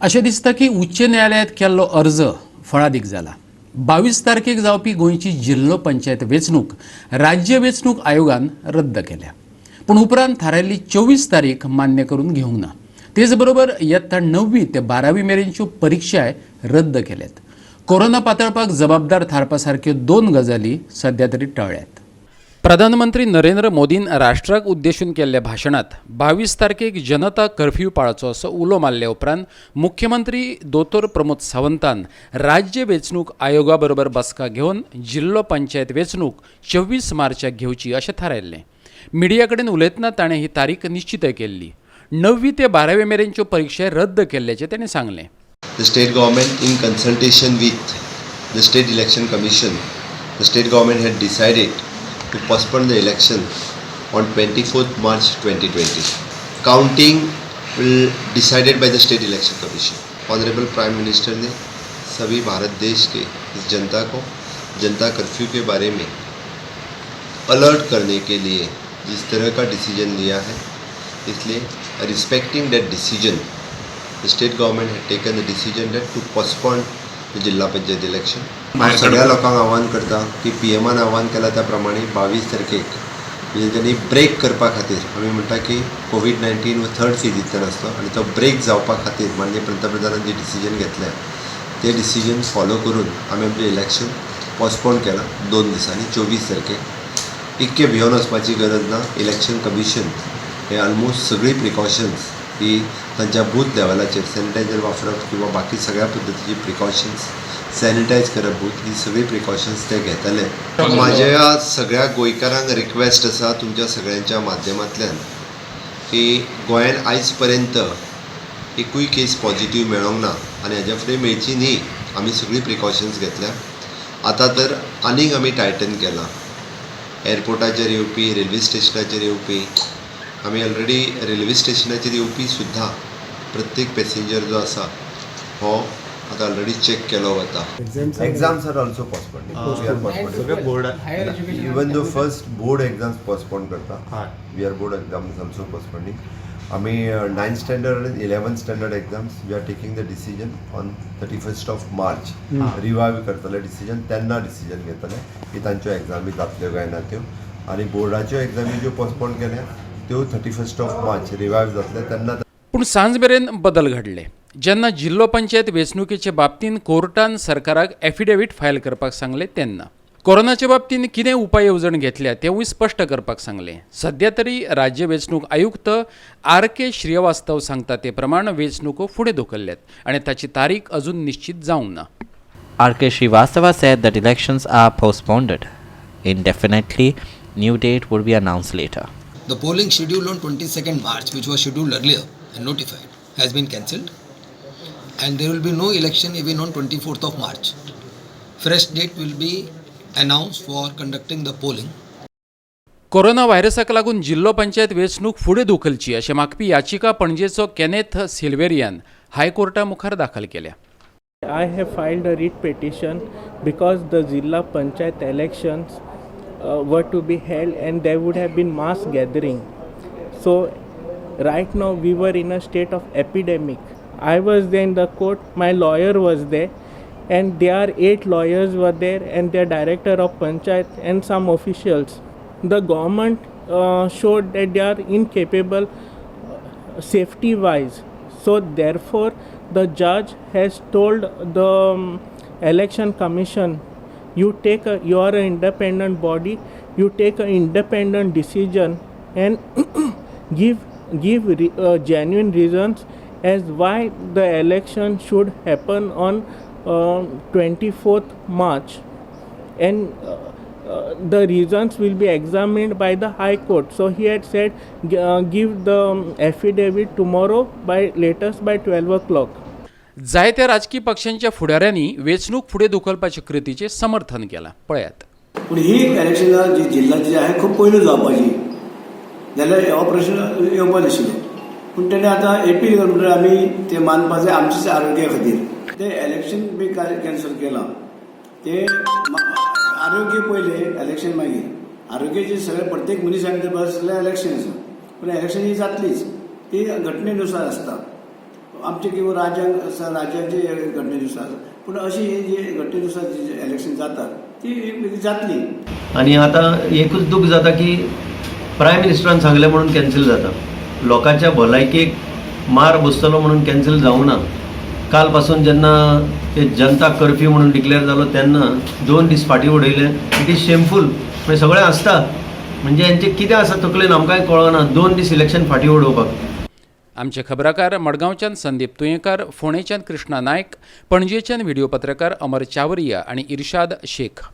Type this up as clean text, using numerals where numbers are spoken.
अशें दिसता की उच्च न्यायालयांत केल्लो अर्ज फळादीक जाला. 22 तारखेक जावपी गोंयची जिल्लो पंचायत वेंचणूक राज्य वेंचणूक आयोगान रद्द केल्या, पूण उपरांत थारायल्ली 24 तारीख मान्य करून घेवंक ना. तेच बरोबर यत्ता 9वी ते 12वी मेरेनच्यो परिक्षाय रद्द केल्यात. कोरोना पातळपाक जबाबदार थारपा सारक्यो दोन गजाली सध्या तरी टळ्ळ्यात. प्रधानमंत्री नरेंद्र मोदीन राष्ट्राक उद्देशून केल्ल्या भाशणात 22 तारखेक जनता कर्फ्यू पाळचो असो उलो मारल्या उपरांत मुख्यमंत्री दोतोर प्रमोद सावंतान राज्य वेंचणूक आयोगा बरोबर बसका घेवन जिल्लो पंचायत वेंचणूक 24 मार्चाक घेवची अशें थारायल्लें. मिडिया कडेन उलयतना ताणें ही तारीख निश्चितय केल्ली. 9वी ते 12वी मेरेनच्यो परिक्षा रद्द केल्ल्याचें ताणें सांगलें. The state government, in consultation with the State Election Commission, the state government had decided to postpone the election on 24th March 2020. Counting will decided by the State Election Commission. Honorable Prime Minister ने सभी भारत देश K इस जनता को जनता curfew K बारे में alert करने K लिए जिस तरह का डिसीजन लिया है, इसलिए respecting that decision, the state government had taken the decision that to postpone the जिल्हा पंचायत election. हांव सगळ्या लोकांक आव्हान करता की पीएमान आव्हान केलां त्या प्रमाणे 22 तारखेक म्हणजे त्यांनी ब्रेक करपा खातीर, आमी म्हणटा की कोवीड 19 हो थर्ड फेजींतल्यान आसलो आनी तो ब्रेक जावपा खातीर माननीय पंतप्रधानान जे डिसिजन घेतलें ते डिसिजन फॉलो करून आमी आमचें इलेक्शन पोस्टपोन केलां 2 दिसांनी, 24 तारखेक. इतकें भियोन वचपाची गरज ना. इलेक्शन कमिशन हे ऑलमोस्ट सगळीं प्रिकॉशन्स ही तांच्या बूथ लेवलाचेर सॅनिटायझर वापरप किंवा बाकी सगळ्या पद्दतीची प्रिकॉशन्स, सॅनिटायज करप बूथ, ही सगळी प्रिकॉशन्स ते घेतले. म्हाज्या सगळ्या गोंयकारांक रिक्वेस्ट आसा तुमच्या सगळ्यांच्या माध्यमांतल्यान की गोंयान आयज पर्यंत एकूय केस पॉझिटीव मेळोंक ना आनी हाज्या फुडें मेळची न्ही. आमी सगळीं प्रिकॉशन्स घेतल्या. आतां तर आनीक आमी टायटन केलां. एअरपोर्टाचेर येवपी, रेल्वे स्टेशनाचेर येवपी, आमी ऑलरेडी रेल्वे स्टेशनाचेर येवपी सुद्दां प्रत्येक पॅसेंजर जो आसा हो आतां ऑलरेडी चॅक केलो वता. Exams are also postponed. सगळे board. Even though first board exams postpone करता, we are board exams also postponing. आमी नायन्थ स्टँडर्ड आनी 11th standard exams, we are taking the decision on 31st of March. Revive करतले decision, तेन्ना decision घेतले की तांच्यो एग्जामी जातल्यो काय ना त्यो. आनी बोर्डाच्यो एग्जामी ज्यो पोस्टपोन केल्या त्यो 31st of March revive जातले तेन्ना. पूण सांज मेरेन बदल घडले, जेन्ना जिल्लो पंचायत वेंचणुकेचे बाबतींत कोर्टान सरकाराक एफिडेवीट फायल करपाक सांगलें तेन्ना. कोरोनाच्या बाबतींत कितें उपाय येवजण घेतल्या तेवूय स्पश्ट करपाक सांगलें. सध्या तरी राज्य वेंचणूक आयुक्त आर के श्रीवास्तव सांगता ते प्रमाण वेंचणुको फुडें धुकल्ल्यात आनी ताची तारीख अजून निश्चित जावंक ना. R.K. Srivastava said that elections are postponed indefinitely. New date would be announced later. The polling schedule on 22nd March, which was scheduled earlier and notified, has been cancelled, and there will be no election even on 24th of March. Fresh date will be announced for conducting the polling. Corona व्हायरसाक लागून जिल्लो पंचायत वेंचणूक फुडें धुकलची अशें मागपी याचिका पणजेचो Kenneth सिल्वेरियान हायकोर्टा मुखार दाखल केल्या. I have filed a writ petition because the Zilla Panchayat elections were to be held and there would have been mass gathering. So, right now we were in a state of epidemic. I was there in the court, my lawyer was there, and there eight lawyers were there, and their director of Panchayat and some officials. The government showed that they are incapable safety wise. So therefore the judge has told the Election Commission, you are an independent body, you take an independent decision and give genuine reasons as why the election should happen on 24th March, and the reasons will be examined by the High Court. So he had said, give the affidavit tomorrow by latest by 12 o'clock. जायत्या राजकी पक्षांच्या फुडाऱ्यांनी वेंचणूक फुडें धुकलपाचे कृतीचें समर्थन केलां. पळयात. पूण ही इलेक्शनां जी जिल्ल्याची आहे खूब पयलू जावपाची जाल्यार हो प्रश्न येवपा नाशिल्लो. पूण तेणे आतां एपील कर म्हणटकीर आमी ते मानपा जाय आमच्याच आरोग्या खातीर. ते इलेक्शन बी कॅन्सल केलां ते आरोग्य पयलें, इलेक्शन मागीर. आरोग्याचे सगळे प्रत्येक मनशान ते बसलें इलेक्शन आसा, पूण इलेक्शन ही जातलीच, ती घटनेनुसार आसता. आमचे किंवा राज्यांक आसा, राज्याचे घटनेनुसार, पूण अशी ही जी घटनेनुसार जी इलेक्शन जातात ती जातली. आनी आतां एकूच दूख जाता की प्रायम मिनिस्टरान सांगलें म्हणून कॅन्सील जाता. लोकांच्या भलायकेक मार बसतलो म्हणून कॅन्सील जावना. काल पासून जेन्ना ते जनता कर्फ्यू म्हणून डिक्लेअर जालो तेन्ना 2 दीस फाटीं उडयले. It is shameful. म्हणजे सगळें आसता, म्हणजे हेंचें कितें आसा तकलेन आमकांय कळना, 2 दीस इलेक्शन फाटीं उडोवपाक. आमचे खबराकार मडगांवच्यान संदीप तुयेंकार, फोंडेच्यान कृष्णा नायक, पणजेच्यान व्हिडिओ पत्रकार अमर चावरिया आनी इर्शाद शेख.